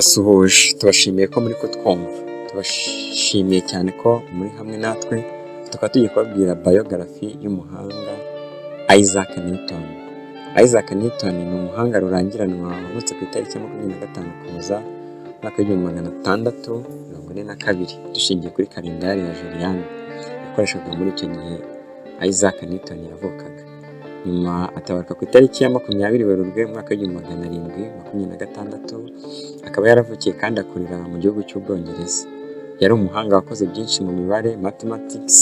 Turabasuhuje, tubashimiye ko muri kutwumva, tubashimiye cyane ko muri hamwe natwe, tukaba tugiye kubabwira biography y'umuhanga Isaac Newton. Isaac Newton ni umuhanga rurangiranwa wavutse ku itariki ya 25 Ukuboza, umwaka w'1642, dushingiye kuri kalendari ya Julian yakoreshwaga muri icyo gihe Isaac Newton yavukaga. Nyuma atabaruka ku itariki ya 20 Werurwe, umwaka w'1726, akaba yaravukiye kandi akurira mu gihugu cy'Ubwongereza. Yari umuhanga wakoze byinshi mu mibare, mathematics,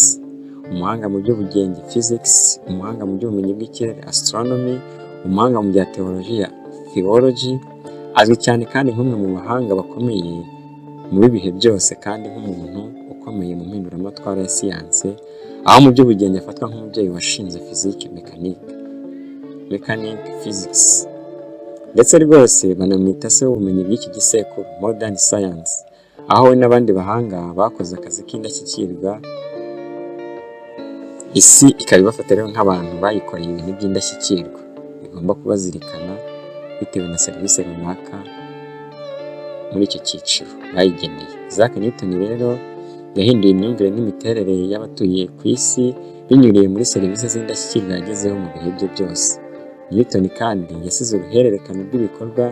umuhanga mu by'ubugenge, physics, umuhanga mu by'ubumenyi bw'ikirere, astronomy, umuhanga mu bya teolojiya, theology, azwi cyane kandi nk'umwe mu bahanga bakomeye mu b'ibihe byose kandi nk'umuntu ukomeye mu mpinduramatwara ya siyanse, aho mu by'ubugenge afatwa nk'umubyeyi washinze physique mécanique, mechanic physics. Ndetse rwose banamwita se w'ubumenyi bw'iki gisekuru, modern science, aho we n'abandi bahanga bakoze akazi k'indashyikirwa, isi ikaba ibafata rero nk'abantu bayikoreye ibintu by'indashyikirwa, igomba kubazirikana bitewe na serivisi runaka muri icyo cyiciro bayigeneye. Isaac Newton rero yahinduye imyumvire n'imiterere y'abatuye ku isi binyuriye muri serivisi z'indashyikirwa yagezeho mu bihe bye byose. Newton kandi yasize uruhererekane rw'ibikorwa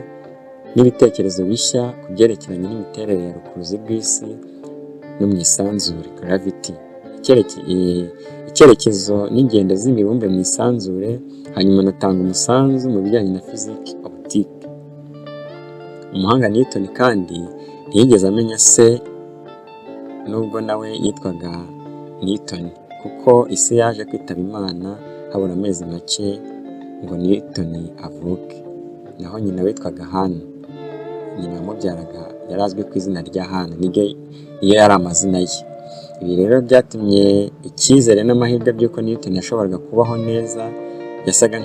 n'ibitekerezo bishya ku byerekeranye n'imiterere ya rukuruzi rw'isi no mu isanzure, gravity, icyerekezo n'ingendo z'imibumbe mu isanzure, hanyuma anatanga umusanzu mu bijyanye na physique optique. Umuhanga Newton kandi ntiyigeze amenya se nubwo nawe yitwaga Newton, kuko ise yaje kwitaba Imana habura amezi make ngo Newton avuke. Naho nyina witwaga Hana, nyina wamubyaraga yari azwi ku izina rya Hana, niyo yari amazina ye. Ibi rero byatumye icyizere n'amahirwe by'uko Newton yashoboraga kubaho neza yasaga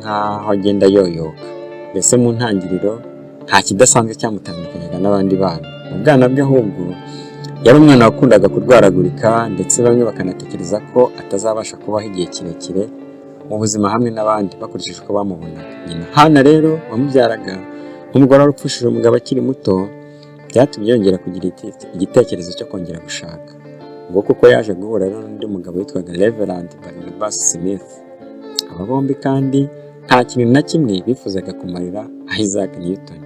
nk'aho agenda yoyoka. Mbese mu ntangiriro nta kidasanzwe cyamutandukanyaga n'abandi bana. Mu bwana bwe ahubwo yari umwana wakundaga kurwaragurika, ndetse bamwe bakanatekereza ko atazabasha kubaho igihe kirekire mu buzima hamwe n'abandi bakurikije uko bamubonaga. Nyina Hana rero wamubyaraga nk'umugore wari upfushije umugabo akiri muto, byatumye yongera kugira igitekerezo cyo kongera gushaka. Nguko uko yaje guhura n'undi mugabo witwaga Reverend Barnabas Smith. Aba bombi kandi nta kintu na kimwe bifuzaga kumarira Isaac Newton.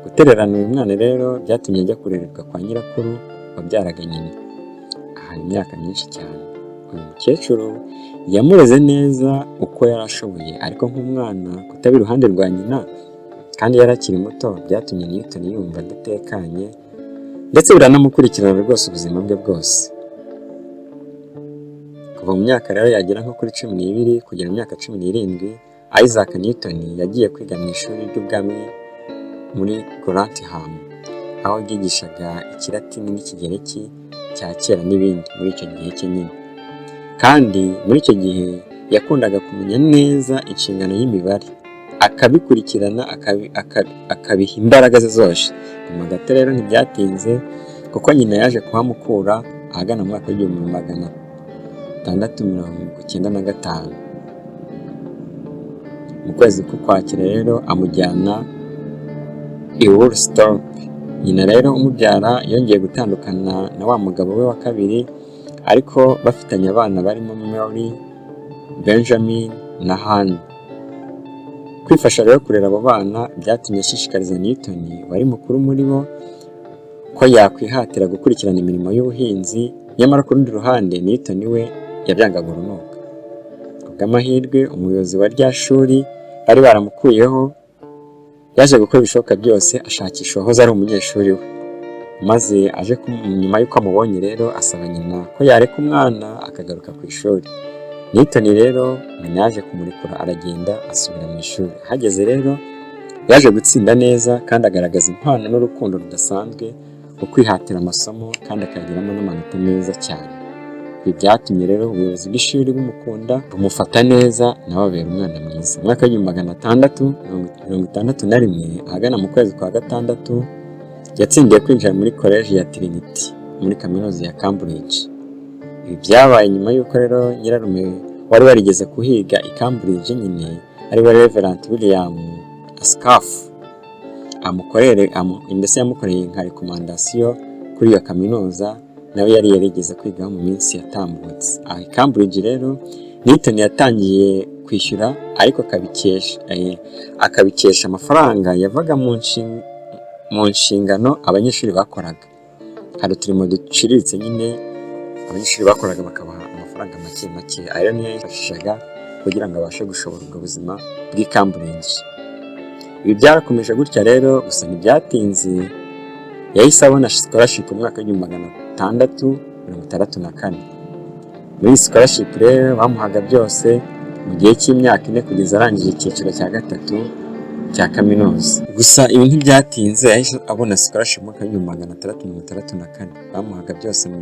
Gutererana uyu mwana rero byatumye ajya kurererwa kwa nyirakuru wabyaraga nyina. Aha imyaka myinshi cyane. Uyu mukecuru yamureze neza uko yari ashoboye, ariko nk'umwana kutaba iruhande rwa nyina kandi yari akiri muto byatumye Newton yumva adatekanye, ndetse biranamukurikirana rwose ubuzima bwe bwose. Kuva mu myaka rero yagera nko kuri 12 kugera mu myaka 17, Isaac Newton yagiye kwiga mu ishuri ry'ubwami muri Grantham, aho ryigishaga Ikilatini n'Ikigereki cya kera n'ibindi muri icyo gihe cye nyine. Kandi muri icyo gihe yakundaga kumenya neza inshingano y'imibare, akabikurikirana, akabiha imbaraga ze zose. Nyuma gato rero ntibyatinze, kuko nyina yaje kuhamukura ahagana mu mwaka w'1695. Mu kwezi k'Ukwakira rero amujyana i Woolsthorpe. Nyina rero umubyara yongeye gutandukana na wa mugabo we wa kabiri, ariko bafitanye abana barimo Mary, Benjamin na Hannah. Kwifasha rero kurera abo bana byatumye ashishikariza Newton wari mukuru muri bo ko yakwihatira gukurikirana imirimo y'ubuhinzi, nyamara ku rundi ruhande Newton we yabyangaga urunuka. Ku bw'amahirwe, umuyobozi wa rya shuri bari baramukuyeho yaje gukora ibishoboka byose ashakisha uwahoze ari umunyeshuri we, maze aje nyuma y'uko amubonye rero asaba nyina ko yareka umwana akagaruka ku ishuri. Newton rero nyina yaje kumurekura aragenda asubira mu ishuri. Ahageze rero yaje gutsinda neza kandi agaragaza impano n'urukundo rudasanzwe mu kwihatira amasomo, kandi akayagiramo n'amanota meza cyane. Ibi byatumye rero ubuyobozi bw'ishuri bumukunda, bumufata neza, nawe abera umwana mwiza. Mu mwaka w'1661, ahagana mu kwezi kwa gatandatu, yatsindiye kwinjira muri koleji ya Trinity muri kaminuza ya Cambridge. Ibi byabaye nyuma y'uko rero nyirarume wari warigeze kuhiga i Cambridge nyine, ari we Reverend William Ayscough, Amukorere, mbese yamukoreye nka recommandation kuri iyo kaminuza nawe yari yarigeze kwigaho mu minsi yatambutse. Aho i Cambridge rero, Newton yatangiye kwishyura, ariko akabikesha amafaranga yavaga mu nshingano abanyeshuri bakoraga. Hari uturimo duciriritse nyine abanyeshuri bakoraga, bakabaha amafaranga make make. Ayo niyo yifashishaga kugira ngo abashe gushobora ubwo buzima bw'i Cambridge. Ibi byarakomeje gutya rero, gusa ntibyatinze, yahise abona scholarship mu mwaka w'1664. Muri iyi scholarship rero bamuhaga byose mu gihe cy'imyaka 4 kugeza arangije icyiciro cya gatatu cya kaminuza. Gusa ibi ntibyatinze, yahise abona scholarship mu mwaka w'1664. Bamuhaga byose mu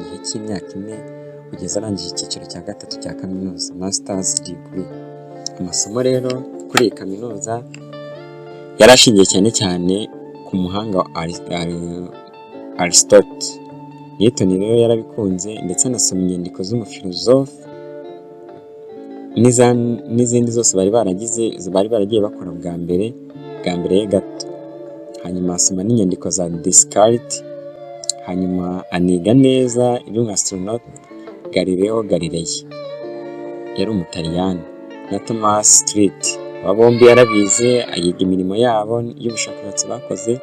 gihe cy'imyaka 4 kugeza arangije icyiciro cya gatatu cya kaminuza, masters degree. Amasomo rero kuri iyi kaminuza yari ashingiye cyane cyane ku muhanga wa Aristote. Newton rero yarabikunze, ndetse anasoma inyandiko z'umufilozofe n'izindi zose bari baragize, bari baragiye bakora bwa mbere bwa mbere ye gato. Hanyuma asoma n'inyandiko za Descartes, hanyuma aniga neza iby'umu Galileo Galilei, yari Umutaliyani, na Thomas Street. Aba bombi yarabize, ayiga imirimo yabo y'ubushakashatsi bakoze,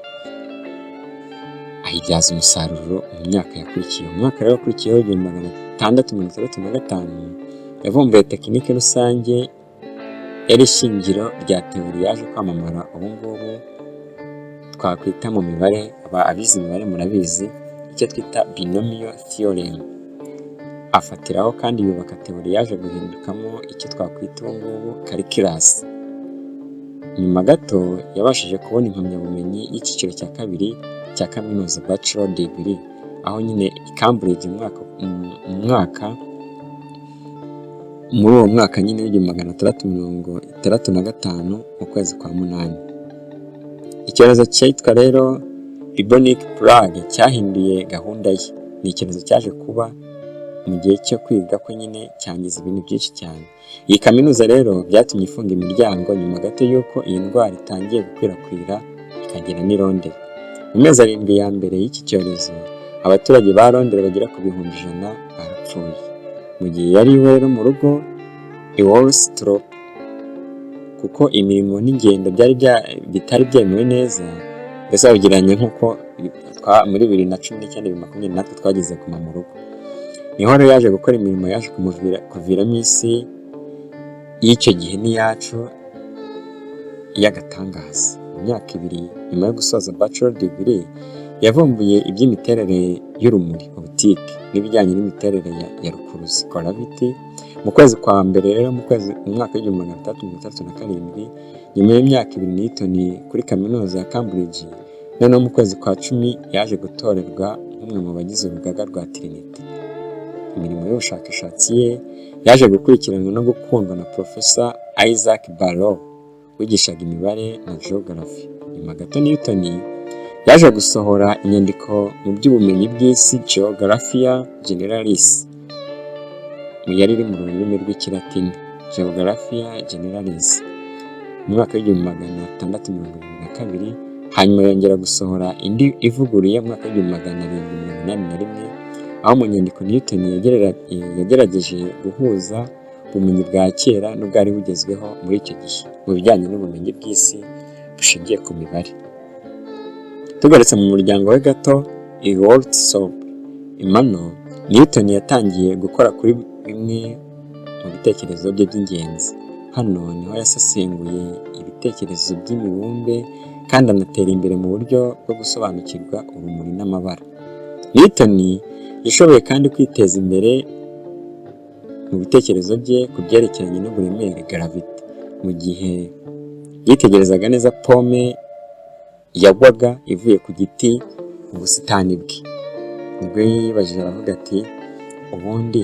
ayibyaza umusaruro mu myaka yakurikiye. Mu mwaka rero wakurikiyeho, 1665, yavumbuye tekinike rusange yari ishingiro rya théorie yaje kwamamara ubu ngubu twakwita mu mibare, abize imibare murabizi, icyo twita binomial theorem. Afatiraho kandi yubaka théorie yaje guhindukamo icyo twakwita ubu ngubu calculus. Nyuma gato yabashije kubona impamyabumenyi y'icyiciro cya kabiri cya kaminuza, bachelor degree, aho nyine i Cambridge mu mwaka muri uwo mwaka nyine w'1665 mu kwezi kwa munani. Icyorezo cyitwa rero bubonic plague cyahinduye gahunda ye. Ni icyorezo cyaje kuba mu gihe cyo kwiga ko nyine cyangiza ibintu byinshi cyane. Iyi kaminuza rero byatumye ifunga imiryango nyuma gato y'uko iyi ndwara itangiye gukwirakwira ikagera n'i Londres. Mu mezi 7 ya mbere y'iki cyorezo, abaturage ba Londres bagera ku 100,000 barapfuye. Mu gihe yari iwe rero mu rugo i Woolsthorpe, kuko imirimo n'ingendo byari bitari byemewe neza, mbese babigereranya nk'uko muri 2019, 2020 natwe twageze guma mu rugo. Niho rero yaje gukora imirimo yaje kuviramo isi y'icyo gihe n'iyacu y'agatangaza. Mu myaka 2 nyuma yo gusoza bachelor degree, yavumbuye iby'imiterere y'urumuri, optique, n'ibijyanye n'imiterere ya rukuruzi, gravity. Mu kwezi kwa mbere rero, mu kwezi mu mwaka w'1667, nyuma y'imyaka 2 Newton kuri kaminuza ya Cambridge, noneho mu kwezi kwa 10 yaje gutorerwa nk'umwe mu bagize urugaga rwa Trinity. Imirimo y'ubushakashatsi ye yaje gukurikiranwa no gukundwa na Professor Isaac Barrow wigishaga imibare na geography. Nyuma gato Newton yaje gusohora inyandiko mu by'ubumenyi bw'isi, Geographia Generalis, yari iri mu rurimi rw'Ikilatini, Geographia Generalis, mu mwaka w'1672. Hanyuma yongera gusohora indi ivuguruye mu mwaka w'1781, aho mu nyandiko Newton yagerageje guhuza ubumenyi bwa kera n'ubwari bugezweho muri icyo gihe mu bijyanye n'ubumenyi bw'isi bushingiye ku mibare. Tugarutse mu muryango we gato i Woolsthorpe Manor, Newton yatangiye gukora kuri bimwe mu bitekerezo bye by'ingenzi. Hano niho yasesenguye ibitekerezo by'imibumbe kandi anatera imbere mu buryo bwo gusobanukirwa urumuri n'amabara. Newton yashoboye kandi kwiteza imbere mu bitekerezo bye ku byerekeranye n'uburemere, gravity, mu gihe yitegerezaga neza pome yagwaga ivuye ku giti mu busitani bwe. Nibwo yibajije aravuga ati: "Ubundi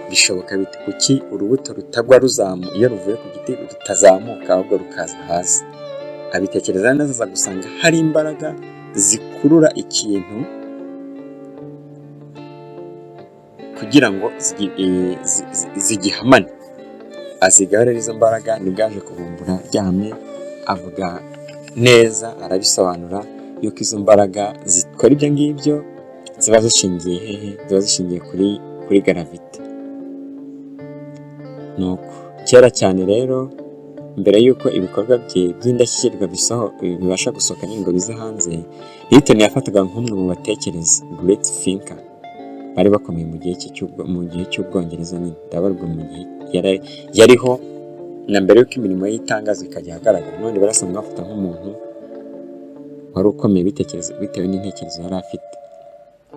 bishoboka bite? Kuki urubuto rutagwa ruzamuka, iyo ruvuye ku giti rutazamuka ahubwo rukaza hasi?" Abitekereza neza, aza gusanga hari imbaraga zikurura ikintu kugira ngo zigihamane. Azigaho rero izo mbaraga, nibwo yaje kuvumbura rya hame avuga neza, arabisobanura yuko izo mbaraga zikora ibyo ngibyo ziba zishingiye hehe? Ziba zishingiye kuri gravité. Nuko kera cyane rero, mbere y'uko ibikorwa bye by'indashyikirwa bibasha gusohoka nyine ngo bize hanze, Newton yafatwaga nk'umwe mu batekereza, great thinker, bari bakomeye mu gihe cy'Ubwongereza nyine. Ndabarwa mu gihe yariho na mbere y'uko imirimo ye itangazwa ikajya ahagaragara. None barasanzwe bafata nk'umuntu wari ukomeye bitewe n'intekerezo yari afite.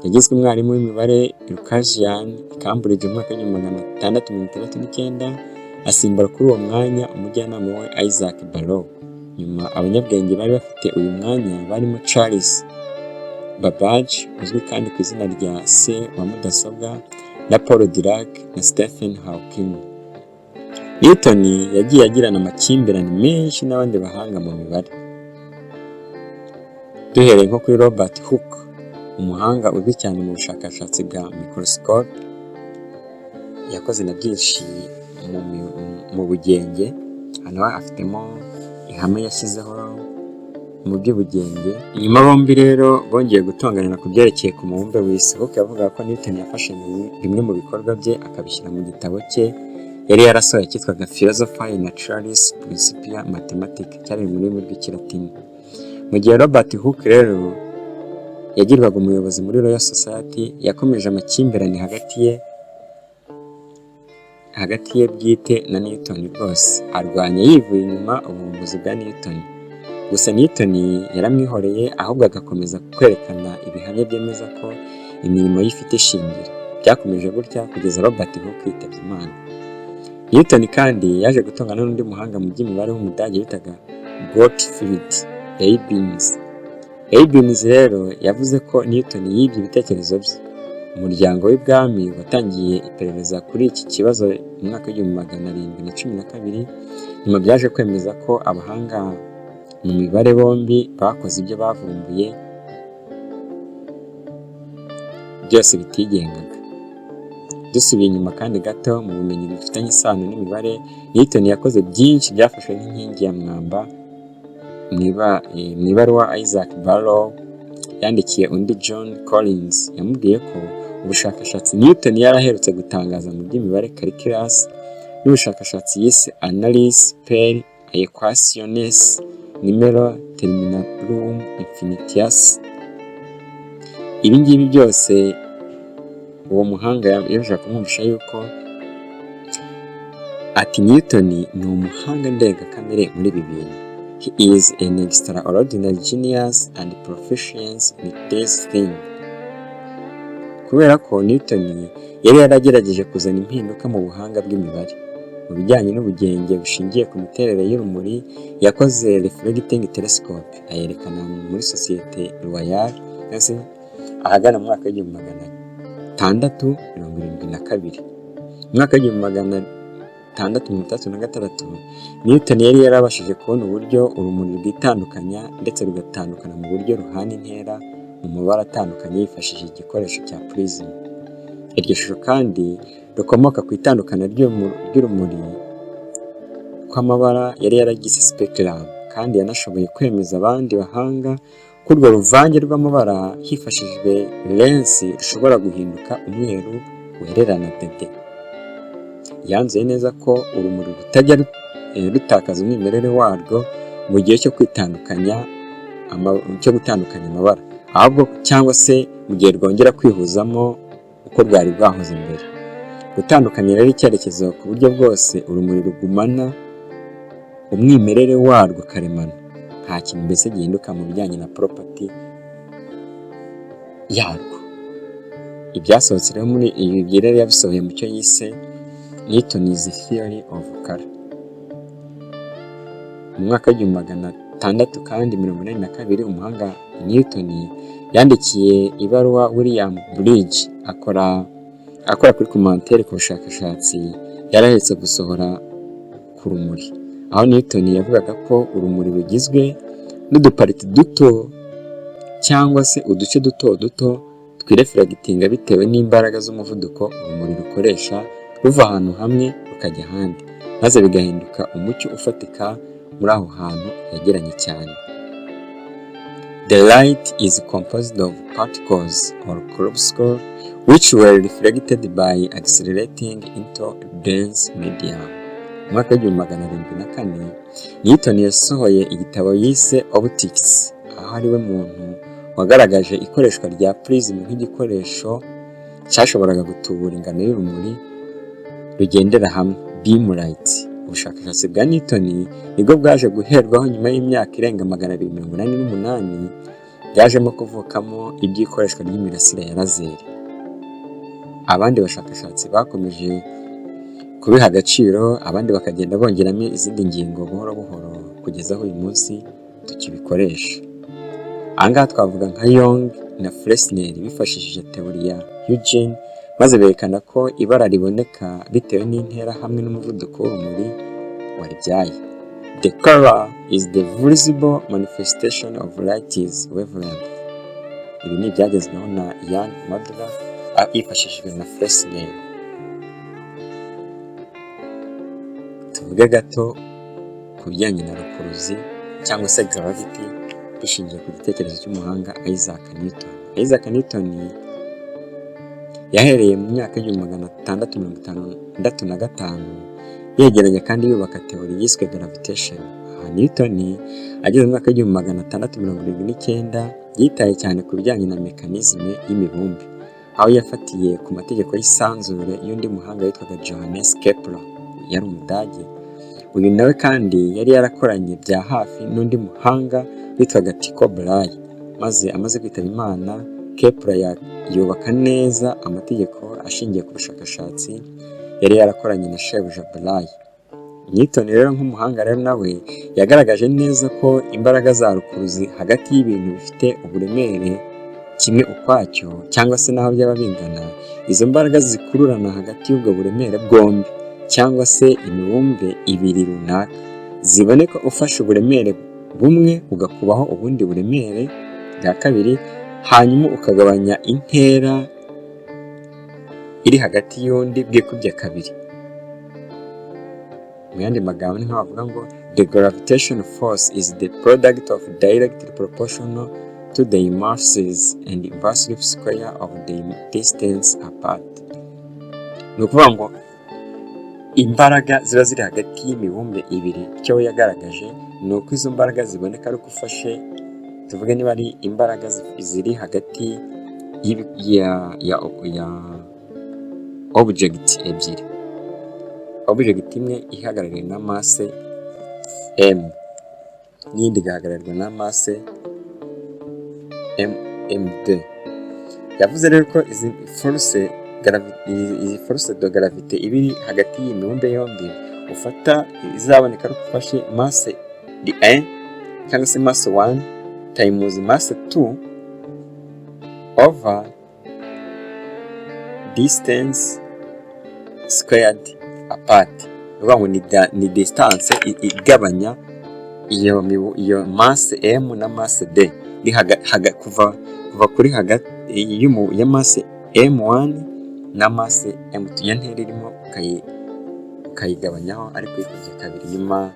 Yagizwe umwarimu w'imibare Lucasian i Cambridge mu mwaka w'1669, asimbura kuri uwo mwanya umujyanama we Isaac Barrow. Nyuma abanyabwenge bari bafite uyu mwanya barimo Charles Babbage, uzwi kandi ku izina rya se wa mudasobwa, na Paul Dirac na Stephen Hawking. Newton yagiye agirana amakimbirane menshi n'abandi bahanga mu mibare, duhereye nko kuri Robert Hooke, umuhanga uzwi cyane mu bushakashatsi bwa microscope, yakoze na byinshi mu bugenge. Hano afitemo ihame yashyizeho mu by'ubugenge. Nyuma bombi rero bongeye gutonganira ku byerekeye ku mubumbe w'isi. Hooke yavugaga ko Newton yafashe bimwe mu bikorwa bye akabishyira mu gitabo cye yari yarasohoye cyitwaga Philosophiae Naturalis Principia Mathematica, cyari mu rurimi rw'Ikilatini. Mu gihe Robert Hooke rero yagirwaga umuyobozi muri Royal Society, yakomeje amakimbirane hagati ye bwite na Newton rwose, arwanya yivuye inyuma ubuvumbuzi bwa Newton. Gusa Newton yaramwihoreye, ahubwo agakomeza kwerekana ibihamya byemeza ko imirimo ye ifite ishingiro. Byakomeje gutya kugeza Robert Hooke yitabye Imana. Newton kandi yaje gutongana n'undi muhanga mu by'imibare w'Umudage witaga Gottfried Leibniz. Leibniz rero yavuze ko Newton yibye ibitekerezo bye. Umuryango w'ibwami watangiye iperereza kuri iki kibazo mu mwaka w'1712. Nyuma byaje kwemeza ko abahanga mu mibare bombi bakoze ibyo bavumbuye byose bitigengaga. Dusubiye inyuma kandi gato mu bumenyi bufitanye isano n'imibare, Newton yakoze byinshi byafashwe nk'inkingi ya mwamba. Mu ibaruwa Isaac Barrow yandikiye undi John Collins, yamubwiye ko ubushakashatsi Newton yari aherutse gutangaza mu by'imibare, calculus, n'ubushakashatsi yise Annales per aequationes numero terminarum infinitius, ibi ngibi byose uwo muhanga yabasha kumwumvisha yuko ati Newton ni umuhanga ndengakamere muri ibi bintu. "He is an extraordinary genius and proficiency in this thing." Kubera ko Newton yari yaragerageje kuzana impinduka mu buhanga bw'imibare mu bijyanye n'ubugenge bushingiye ku miterere y'urumuri, yakoze reflecting telescope, ayerekana muri Société Royale ahagana mu mwaka w'1672. Mu mwaka w'1666, Newton yari yarabashije kubona uburyo urumuri rwitandukanya ndetse rugatandukana mu buryo ruhana intera mu mabara atandukanye yifashishije igikoresho cya prism. Iryo shusho kandi rikomoka ku itandukana ry'urumuri kw'amabara yari yaragize spectrum, kandi yanashoboye kwemeza abandi bahanga ko urwo ruvange rw'amabara hifashishijwe lens rushobora guhinduka umweru wererana dede. Yanzuye neza ko urumuri rutajya rutakaza umwimerere warwo mu gihe cyo kwitandukanya, cyo gutandukanya amabara, ahubwo cyangwa se mu gihe rwongera kwihuzamo uko rwari rwahoze mbere. Gutandukanya rero icyerekezo ku buryo bwose, urumuri rugumana umwimerere warwo karemano, nta kintu mbese gihinduka mu bijyanye na property yarwo. Ibyasohotse rero muri ibi rero yabisohoye mu cyo yise Newton's Theory of Color. Mu mwaka w'1682, umuhanga Newton yandikiye ibaruwa William Bridge akora kuri commentaire ku bushakashatsi yari aherutse gusohora ku rumuri, aho Newton yavugaga ko urumuri rugizwe n'udupariti duto cyangwa se uduce duto duto twireflectinga bitewe n'imbaraga z'umuvuduko urumuri rukoresha ruva ahantu hamwe rukajya ahandi, maze bigahinduka umucyo ufatika muri aho hantu hegeranye cyane. "The light is composed of particles or corpuscles which were reflected by accelerating into dense medium." Mu mwaka w'1704, Newton yasohoye igitabo yise Optics, aho ari we muntu wagaragaje ikoreshwa rya prism nk'igikoresho cyashoboraga gutubura ingano y'urumuri rugendera hamwe, beam light. Ubushakashatsi bwa Newton nibwo bwaje guherwaho nyuma y'imyaka irenga 288, byajemo kuvukamo iby'ikoreshwa ry'imirasire ya laser. Abandi bashakashatsi bakomeje kubiha agaciro, abandi bakagenda bongeramo izindi ngingo buhoro buhoro kugeza aho uyu munsi tukibikoresha. Aha ngaha twavuga nka Young na Fresnel bifashishije théorie ya Huygens, maze berekana ko ibara riboneka bitewe n'intera hamwe n'umuvuduko w'urumuri waribyaye. The color is the visible manifestation of light's wavelength. Ibi ni ibyagezweho na Young Modulus yifashishijwe na Fresnel. Tuvuge gato ku bijyanye na rukuruzi cyangwa se gravity, dushingiye ku gitekerezo cy'umuhanga Isaac Newton. Isaac Newton yahereye mu myaka y'1665 yegeranya kandi yubaka théorie yiswe gravitation. Aha Newton ageze mu mwaka w'1679 yitaye cyane ku bijyanye na mécanisme y'imibumbe, aho yafatiye ku mategeko y'isanzure y'undi muhanga witwaga Johannes Kepler, yari Umudage. Uyu nawe kandi yari yarakoranye bya hafi n'undi muhanga witwaga Tycho Brahe, maze amaze kwitaba Imana, Kepler yubaka neza amategeko ashingiye ku bushakashatsi yari yarakoranye na shebuja Brahe. Newton rero nk'umuhanga rero nawe yagaragaje neza ko imbaraga za rukuruzi hagati y'ibintu bifite uburemere kimwe ukwacyo cyangwa se n'aho byaba bingana, izo mbaraga zikururana hagati y'ubwo buremere bwombi cyangwa se imibumbe ibiri runaka, ziboneka ufashe uburemere bumwe ugakubaho ubundi buremere bwa kabiri, hanyuma ukagabanya intera iri hagati y'undi bwikubye kabiri. Mu yandi magambo ni nk'aho bavuga ngo "The gravitation force is the product of directly proportional to the masses and inversely square of the distance apart." Ni ukuvuga ngo imbaraga ziba ziri hagati y'imibumbe ibiri, icyo we yagaragaje ni uko izo mbaraga ziboneka ari uko ufashe, tuvuge niba ari imbaraga ziri hagati ya object ebyiri, object imwe ihagarariwe na masse m n'iyindi igahagararirwa na masse m m2. Yavuze rero ko izi force de gravité iba iri hagati y'imibumbe yombi ufata izaboneka ari uko ufashe masse 1 cyangwa se masse 1 times masse 2 over distance squared apart. Ni ukuvuga ngo ni distance igabanya iyo masse m na masse d iri kuva kuri hagati ya masse m1 na masse m2. Iyo ntera irimo ukayigabanyaho ariko uyikubye kabiri. Nyuma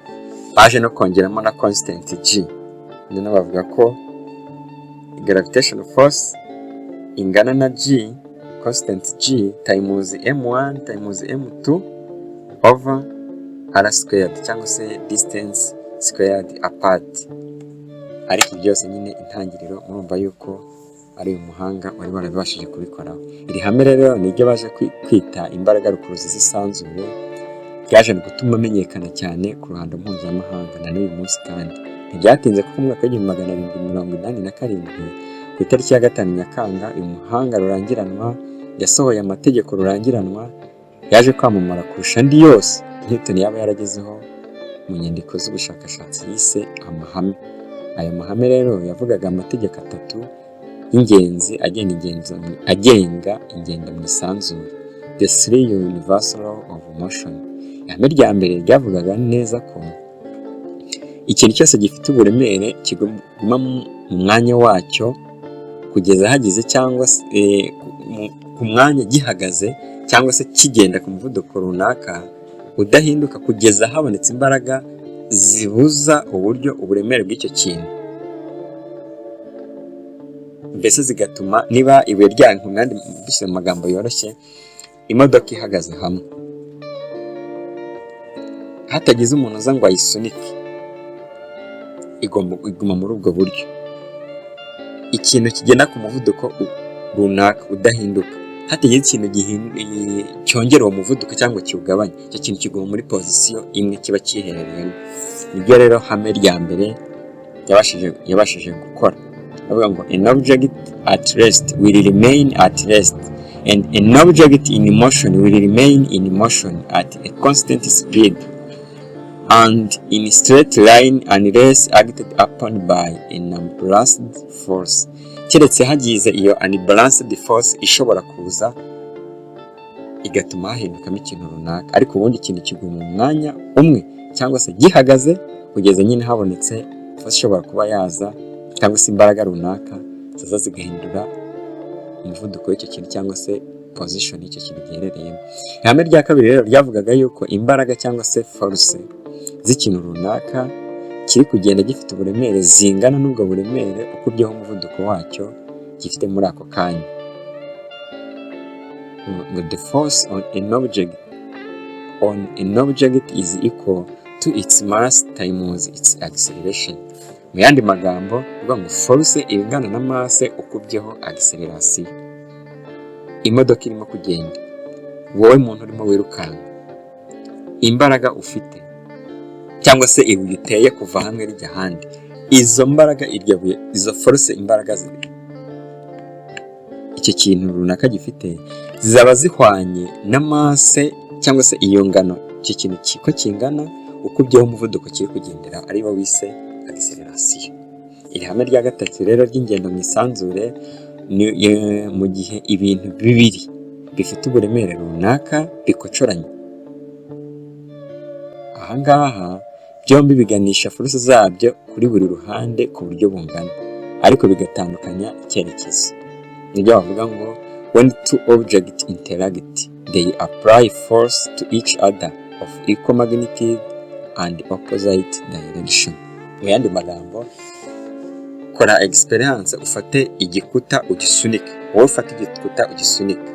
baje no kongeramo na constant g. Noneho bavuga ko gravitation force ingana na g, constant g, times m1 times m2 over r squared cyangwa se distance squared apart. Ariko byose nyine intangiriro murumva yuko ari uyu muhanga wari warabibashije kubikoraho. Iri hame rero niryo baje kwita imbaraga rukuruzi z'isanzure, ryaje gutuma amenyekana cyane ku ruhando mpuzamahanga na n'uyu munsi. Kandi ntibyatinze kuko mu mwaka w'1787, ku itariki ya 5 Nyakanga, uyu muhanga rurangiranwa yasohoye amategeko rurangiranwa yaje kwamamara kurusha andi yose Newton yaba yaragezeho mu nyandiko z'ubushakashatsi yise amahame. Aya mahame rero yavugaga amategeko atatu y'ingenzi agenga ingendo mu isanzure, the three universal law of motion. Ihame rya mbere ryavugaga neza ko ikintu cyose gifite uburemere kiguma mu mwanya wacyo kugeza hagize cyangwa se ku mwanya gihagaze cyangwa se kigenda ku muvuduko runaka udahinduka, kugeza habonetse imbaraga zibuza uburyo uburemere bw'icyo kintu. Mbese zigatuma niba ibuye rya mwandi, dushyize mu magambo yoroshye, imodoka ihagaze hamwe hatagize umuntu uza ngo ayisunike, igomba iguma muri ubwo buryo. Ikintu kigenda ku muvuduko runaka udahinduka, hatagize ikintu cyongera uwo muvuduko cyangwa kiwugabanya, icyo kintu kiguma muri position imwe kiba kiherereyemo. Niryo rero hame rya mbere yabashije gukora. Avuga ngo "An object at rest will remain at rest and an object in motion will remain in motion at a constant speed and in straight line unless acted upon by an unbalanced force", keretse hagize iyo unbalanced force ishobora kuza igatuma hahindukamo ikintu runaka. Ariko ubundi ikintu kiguma mu mwanya umwe cyangwa se gihagaze kugeza nyine habonetse force ishobora kuba yaza cyangwa se imbaraga runaka ziza zigahindura umuvuduko w'icyo kintu cyangwa se position y'icyo kintu giherereyemo. Ihame rya kabiri rero ryavugaga yuko imbaraga cyangwa se force z'ikintu runaka kiri kugenda gifite uburemere zingana n'ubwo buremere ukubyeho umuvuduko wacyo gifite muri ako kanya, ngo "The force on an object is equal to its mass times its acceleration." Mu yandi magambo uvuga ngo force iba ingana na masse ukubyeho acceleration. Imodoka irimo kugenda, wowe muntu urimo wirukanka, imbaraga ufite cyangwa se ibuye uteye kuva hamwe rijya ahandi, izo mbaraga, iryo buye, izo force, imbaraga icyo kintu runaka gifite zizaba zihwanye na masse cyangwa se iyo ngano icyo kintu ko kingana ukubyeho umuvuduko kiri kugendera, ari wo wise acceleration. Iri hame rya gatatu rero ry'ingendo mu isanzure ni mu gihe ibintu bibiri bifite uburemere runaka bikocoranye, ahangaha byombi biganisha force zabyo kuri buri ruhande ku buryo bungana, ariko bigatandukanya icyerekezo. Nibyo bavuga ngo "When two objects interact, they apply force to each other of equal magnitude and opposite direction." Mu yandi magambo, kora experience, ufate igikuta ugisunike, wowe ufate igikuta ugisunike.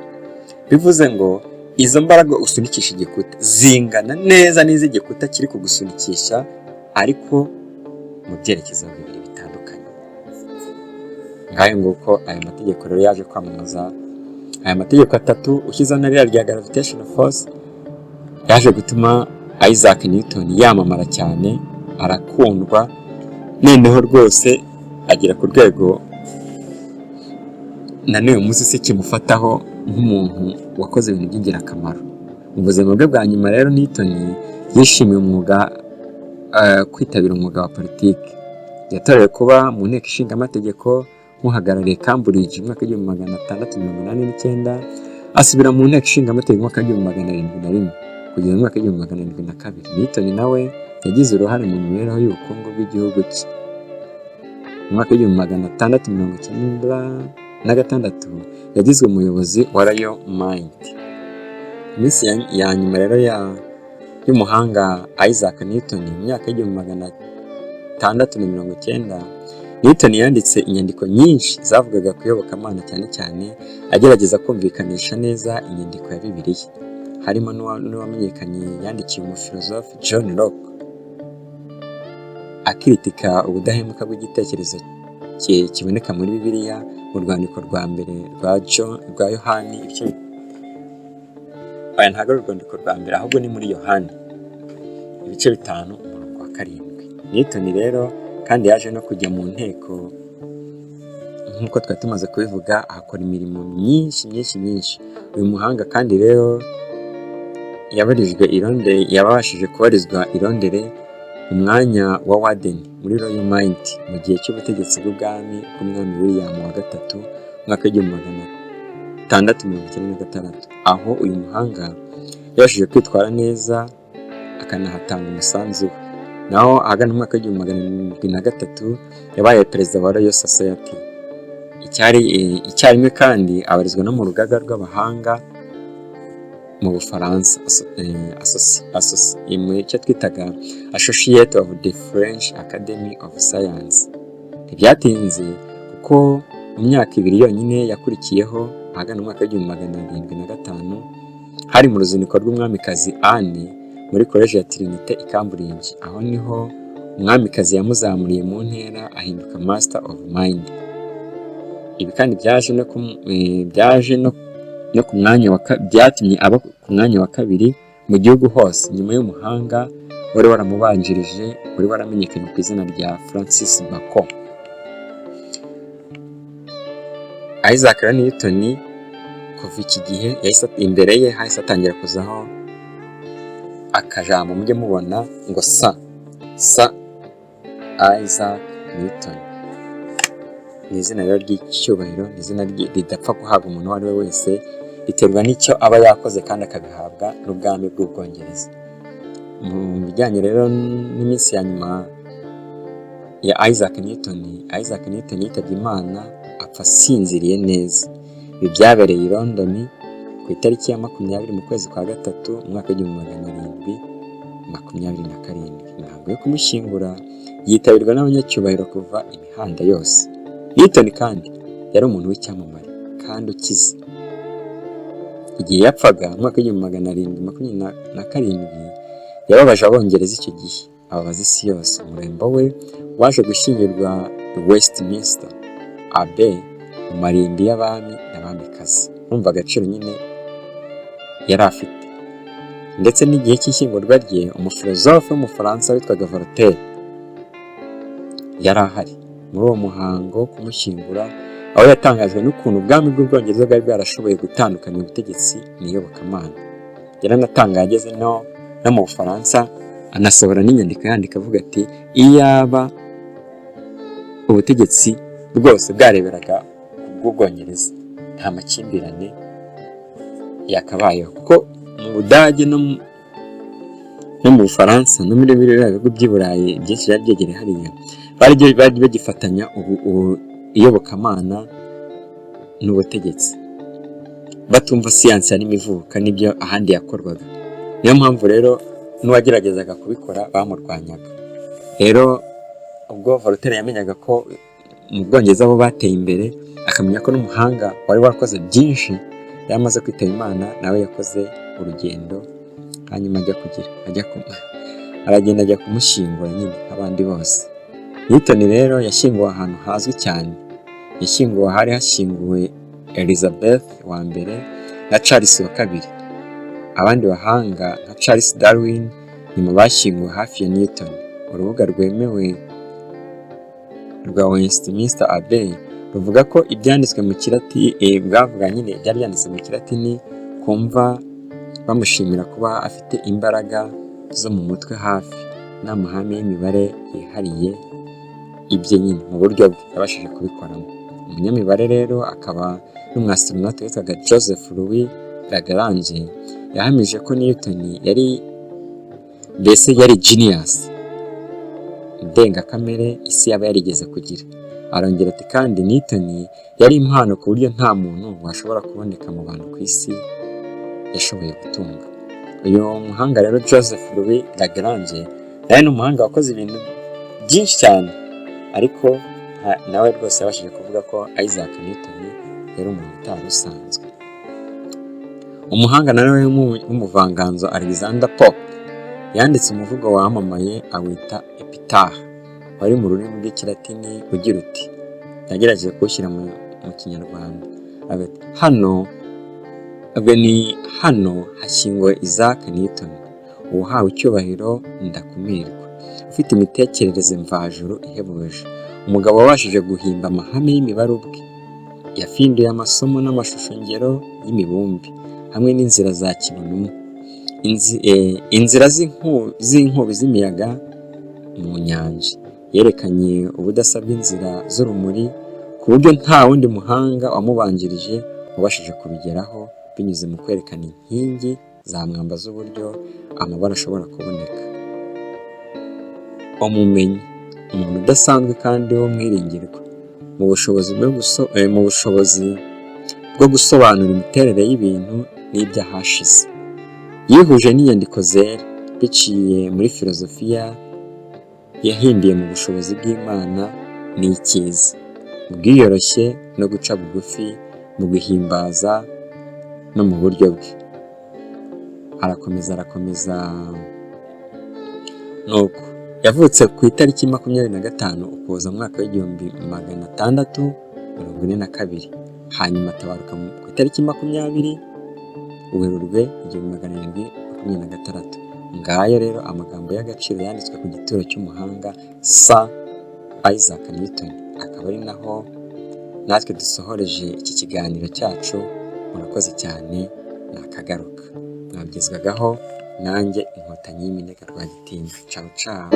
Bivuze ngo izo mbaraga usunikisha igikuta zingana neza n'iz'igikuta kiri kugusunikisha, ariko mu byerekezo bibiri bitandukanye. Ngayo nguko. Aya mategeko rero yaje kwamamaza, aya mategeko atatu ushyizeho na ririya rya gravitation force, yaje gutuma Isaac Newton yamamara cyane, arakundwa, noneho rwose agera ku rwego na n'uyu munsi si kimufataho nk'umuntu wakoze ibintu by'ingirakamaro. Mu buzima bwe bwa nyuma rero, Newton yishimiye umwuga, kwitabira umwuga wa politiki. Yatorewe kuba mu nteko ishinga amategeko nk'uhagarariye Cambridge mu mwaka w'1689, asubira mu nteko ishinga amategeko mu mwaka w'1701 kugeza mu mwaka w'1702. Newton nawe yagize uruhare mu mibereho y'ubukungu bw'igihugu cye. Mu mwaka w'1696 yagizwe umuyobozi wa Royal Mint. Iminsi ya nyuma rero y'umuhanga Isaac Newton, mu myaka y'1690, Newton yanditse inyandiko nyinshi zavugaga ku iyobokamana, cyane cyane agerageza kumvikanisha neza inyandiko ya Bibiliya, harimo n'uwamenyekanye yandikiye umufilozofe John Locke, akritika ubudahemuka bw'igitekerezo kiboneka muri Bibiliya mu rwandiko rwa mbere rwa Yohani ibice, oya, ntabwo ari urwandiko rwa mbere, ahubwo ni muri Yohani ibice 5 umurongo wa 7. Newton rero kandi yaje no kujya mu nteko nk'uko twari tumaze kubivuga, ahakora imirimo myinshi myinshi myinshi. Uyu muhanga kandi rero yabarijwe i Londres, yabashije kubarizwa i Londres mu mwanya wa warden muri Royal Mint mu gihe cy'ubutegetsi bw'ubwami bw'umwami William wa gatatu mu mwaka w'1696, aho uyu muhanga yabashije kwitwara neza akanahatanga umusanzu we. Naho ahagana mu mwaka w'1703 yabaye perezida wa Royal Society icyarimwe, kandi abarizwa no mu rugaga rw'abahanga mu Bufaransa, mu icyo twitaga Associate of the French Academy of Science. Ntibyatinze kuko mu Mu myaka 2 yonyine yakurikiyeho, ahagana mu mwaka w'1705, hari mu ruzinduko rw'umwamikazi Anne muri Koleji ya Trinité i Cambridge. Aho niho umwamikazi yamuzamuriye mu ntera, ahinduka Master of Mind. Ibi kandi byaje no ku mwanya wa byatumye aba ku mwanya wa kabiri mu gihugu hose, nyuma y'umuhanga wari waramubanjirije wari waramenyekanye ku izina rya Francis Bacon. Isaac Newton kuva iki gihe yahise, imbere ye hahise atangira kuzaho akajambo mujye mubona ngo Sir Isaac Newton. Ni izina rero ry'icyubahiro, ni izina ridapfa guhabwa umuntu uwo ari we wese, biterwa n'icyo aba yakoze kandi akabihabwa n'ubwami bw'Ubwongereza. Mu bijyanye rero n'iminsi ya nyuma ya Isaac Newton, Isaac Newton yitabye Imana apfa asinziriye neza. Ibi byabereye i London ku itariki ya 20 mu kwezi kwa gatatu, umwaka w'1727. Imihango yo kumushyingura yitabirwa n'abanyacyubahiro kuva imihanda yose. Newton kandi yari umuntu w'icyamamare kandi ukize. Igihe yapfaga mu mwaka w'1727, yababaje Abongereza icyo gihe, ababaza isi yose. Umurambo we waje gushyingurwa i Westminster Abbey, mu marimbi y'abami n'abamikazi. Urumva agaciro nyine yari afite. Ndetse n'igihe cy'ishyingurwa rye, umufilozofe w'Umufaransa witwaga Voltaire yari ahari muri uwo muhango wo kumushyingura, aho yatangajwe n'ukuntu ubwami bw'Ubwongereza bwari bwarashoboye gutandukanya ubutegetsi n'iyobokamana. Yaranatangaye ageze no mu Bufaransa, anasohora n'inyandiko yandika avuga ati: "Iyaba ubutegetsi bwose bwareberaga ku bw'Ubwongereza, nta makimbirane yakabayeho", kuko mu Budage no mu Bufaransa no muri biriya bihugu by'i Burayi byinshi byari byegereye hariya, bari bagifatanya iyobokamana n'ubutegetsi, batumva siyansi yarimo ivuka n'ibyo ahandi yakorwaga. Niyo mpamvu rero n'uwageragezaga kubikora bamurwanyaga. Rero ubwo Voltaire yamenyaga ko mu Bwongereza bo bateye imbere, akamenya ko n'umuhanga wari warakoze byinshi yari amaze kwitaba Imana, nawe yakoze urugendo, hanyuma ajya kugira ajya aragenda ajya kumushyingura nyine nk'abandi bose. Newton rero yashyinguwe ahantu hazwi cyane, yashyinguwe ahari hashyinguwe Elizabeth wa mbere na Charles wa kabiri. Abandi bahanga nka Charles Darwin nyuma bashyinguwe hafi ya Newton. Urubuga rwemewe rwa Westminster Abbey ruvuga ko ibyanditswe mu kilatini, bwavuga nyine byari byanditse mu kilatini kumva, bamushimira kuba afite imbaraga zo mu mutwe hafi n'amahame y'imibare yihariye, ibye nyine mu buryo bwe yabashije kubikoramo. Umunyamibare rero akaba n'umwastronaute witwaga Joseph Louis Lagrange yahamije ko Newton yari mbese yari genius ndengakamere isi yaba yarigeze kugira. Arongera ati: "Kandi Newton yari impano ku buryo nta muntu washobora kuboneka mu bantu ku isi yashoboye gutunga." Uyu muhanga rero Joseph Louis Lagrange nawe ni umuhanga wakoze ibintu byinshi cyane, ariko nawe rwose yabashije kuvuga ko Isaac Newton yari umuntu utari usanzwe. Umuhanga nawe w'umuvanganzo Alexander Pope yanditse umuvugo wamamaye awita Epitaph, wari mu rurimi rw'Ikilatini ugira uti, yagerageje kuwushyira mu Kinyarwanda, hano ni hano hashyinguwe Isaac Newton, uwahawe icyubahiro ndakumirwa, ufite imitekerereze mvajuru ihebuje, umugabo wabashije guhimba amahame y'imibare ubwe, yafinduye amasomo n'amashusho ngero y'imibumbe hamwe n'inzira za kibonumwe, inzira z'inkubi z'imiyaga mu nyanja, yerekanye ubudasa bw'inzira z'urumuri ku buryo nta wundi muhanga wamubanjirije wabashije kubigeraho, binyuze mu kwerekana inkingi za mwamba z'uburyo amabara ashobora kuboneka. Umumenyi, umuntu udasanzwe kandi w'umwiringirwa mu bushobozi bwo gusobanura imiterere y'ibintu n'iby'ahashize, yihuje n'inyandiko zera biciye muri filozofiya yahimbiye mu bushobozi bw'Imana n'icyiza. Mu bwiyoroshye no guca bugufi, mu guhimbaza no mu buryo bwe. Arakomeza, arakomeza. Nuko yavutse ku itariki 25 Ukuboza mu mwaka w'1642, hanyuma atabaruka ku itariki 20 Werurwe 1726. Ngayo rero amagambo y'agaciro yanditswe ku gituro cy'umuhanga Sir Isaac Newton, akaba ari naho natwe dusohoreje iki kiganiro cyacu. Murakoze cyane, nakagaruka. Mwabigezwagaho nanjye, Inkotanyi y'Iminega Rwagitinya. Cawu cawu.